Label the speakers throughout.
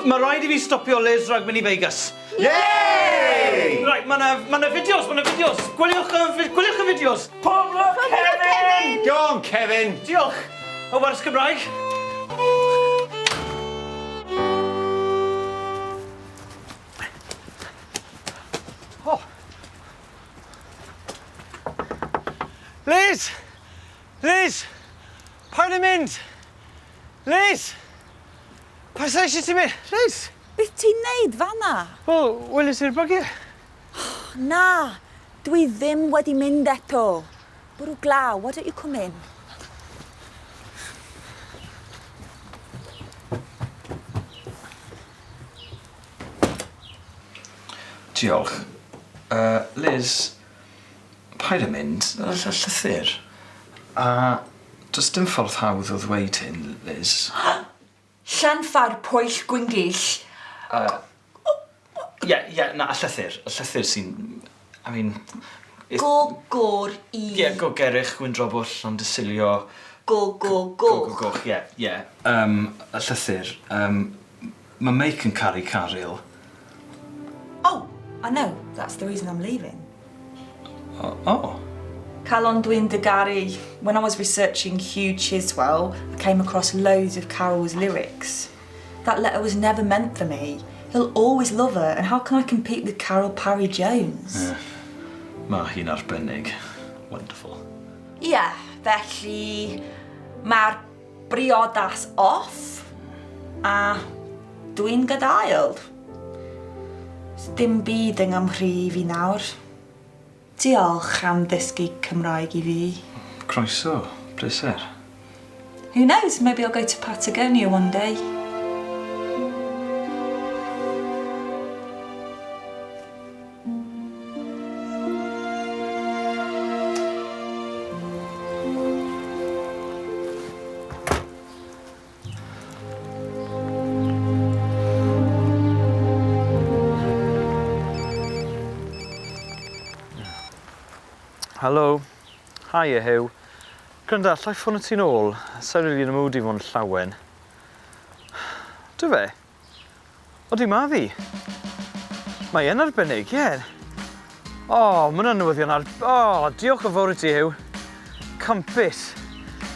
Speaker 1: Mae rhaid i fi stopio Liz rhag mynd i Vegas.
Speaker 2: Yay!
Speaker 1: Right, mae 'na ma' 'na fideos, mae 'na fideos. Gwyliwch y fi- gwyliwch y fideos. Pob lwc, Kevin!
Speaker 2: Go on, Kevin!
Speaker 1: Diolch. Y wers Gymraeg. O! Liz! Liz! Paid â mynd! Liz! Pa sa eisiau ti mynd? Liz!
Speaker 3: Beth ti'n neud fanna?
Speaker 1: Wel, weles i'r bugger.
Speaker 3: Na, dwi ddim wedi mynd eto. Bwrw glaw, why don't you come in?
Speaker 1: Diolch. Uh, Liz, paid â mynd. Y llythyr. A does dim ffordd hawdd o ddweud hyn, Liz.
Speaker 3: Llanfair Pwyll Gwyngyll.
Speaker 1: Ie, ie, na, y llythyr. Y llythyr sy'n... I mean...
Speaker 3: Go gor i.
Speaker 1: Ie, go gerych, Gwyndrobwll, Llandysilio...
Speaker 3: Go go goch.
Speaker 1: Go go goch, ie, ie. Yym, y llythyr, yym, ma' Meic yn caru Caryl.
Speaker 3: Oh, I know, that's the reason I'm leaving.
Speaker 1: O, oh.
Speaker 3: Calon dwi'n dy garu. When I was researching Hugh Chiswell, I came across loads of Carol's lyrics. That letter was never meant for me. He'll always love her, and how can I compete with Carol Parry Jones?
Speaker 1: Yeah. Mae hi'n arbennig. Wonderful.
Speaker 3: Ie, yeah, felly mae'r briodas off a dwi'n gadael. Dim byd yng Nghymru i fi nawr. Diolch am ddysgu Cymraeg i fi.
Speaker 1: Croeso, pleser.
Speaker 3: Who knows, maybe I'll go to Patagonia one day.
Speaker 1: Helo. Hiya Huw. Gwranda, allai ffono ti nôl? Sa i rili yn y mood i fod yn llawen. Do fe? Odi, ma fi. Mae yn arbennig, ie. O, ma' hwnna'n newyddion ar... O, diolch yn fawr i ti, Huw. Campus.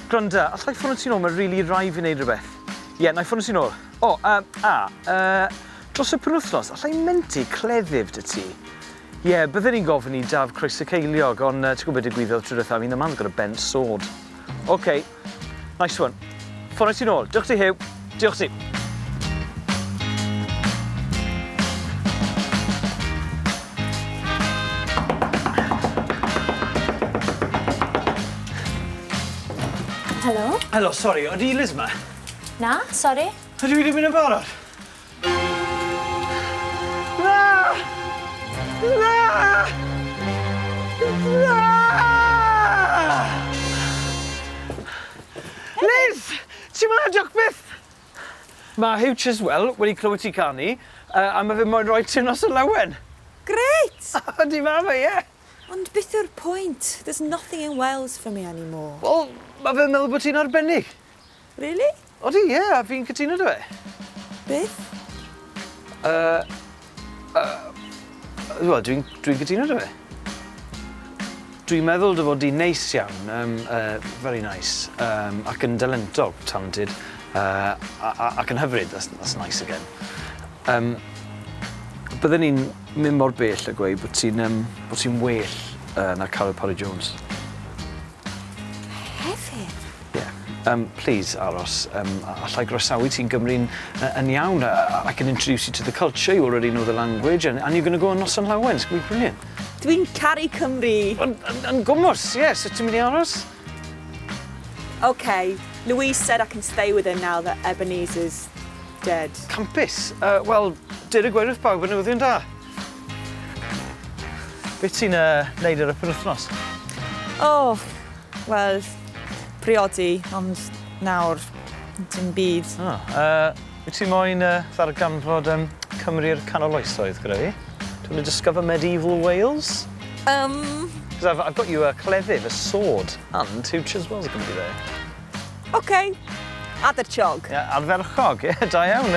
Speaker 1: Gwranda, allai ffono ti nôl? Mae rili rai fi wneud rhywbeth. Ie, na i ffono ti nôl. O, a, uh, dros y penwythnos, allai mentu cleddyf 'da ti? Ie, yeah, bydden ni'n gofyn i Daf Croesyceiliog, ond ti'n gwybod beth digwyddodd tro diwethaf? I mean, the man's got a bent sword. OK, nice one. Ffono ti nôl. Diolch ti, Huw. Diolch ti.
Speaker 4: Helo?
Speaker 1: Helo, sori, oeddi Liz 'ma?
Speaker 4: Na, sori.
Speaker 1: Ydw i wedi mynd yn barod? Na! Na! Na! Liz! Ti'n mynd diolch byth! Mae Huw Chiswell wedi clywed ti canu, a mae fe moyn rhoi ti Noson Lawen.
Speaker 3: Grêt!
Speaker 1: Ydi ma fe, ie.
Speaker 3: Ond beth yw'r pwynt? There's nothing in Wales for me anymore.
Speaker 1: Wel, mae fe'n meddwl bod ti'n arbennig.
Speaker 3: Really?
Speaker 1: Odi, ie, a fi'n cytuno 'da fe.
Speaker 3: Beth?
Speaker 1: Yy, yy, wel, dwi'n dwi cytuno 'da fe. Dwi'n meddwl dy fod di'n neis iawn, um, very nice, ac yn dalentog, talented, ac yn hyfryd, that's nice again. Bydden i'n mynd mor bell a gweud bod ti'n um, bod ti'n well na Caryl Parry Jones.
Speaker 3: Hefyd?
Speaker 1: Ie. Please, aros. Alla i groesawu ti'n Gymru'n yn iawn. I can introduce you to the culture, you already know the language, and you're going to go on Noson Lawen, it's going to be brilliant.
Speaker 3: Dwi'n caru Cymru.
Speaker 1: Yn gwmws, ie, so ti'n mynd i aros?
Speaker 3: OK, Louise said I can stay with her now that Ebenezer's dead.
Speaker 1: Campus. Wel, dere gweud wrth bawb y newyddion da. Beth ti'n neud ar y penwythnos?
Speaker 3: O, wel, priodi, ond nawr, dim byd.
Speaker 1: O, wyt ti moyn ddarganfod Cymru'r canol oesoedd gyda fi? Do you want to discover medieval Wales? Because I've got you a cleddyf, a sword, and two Chiswells are going to be there.
Speaker 3: OK, ardderchog.
Speaker 1: Ie, ardderchog, ie, da iawn.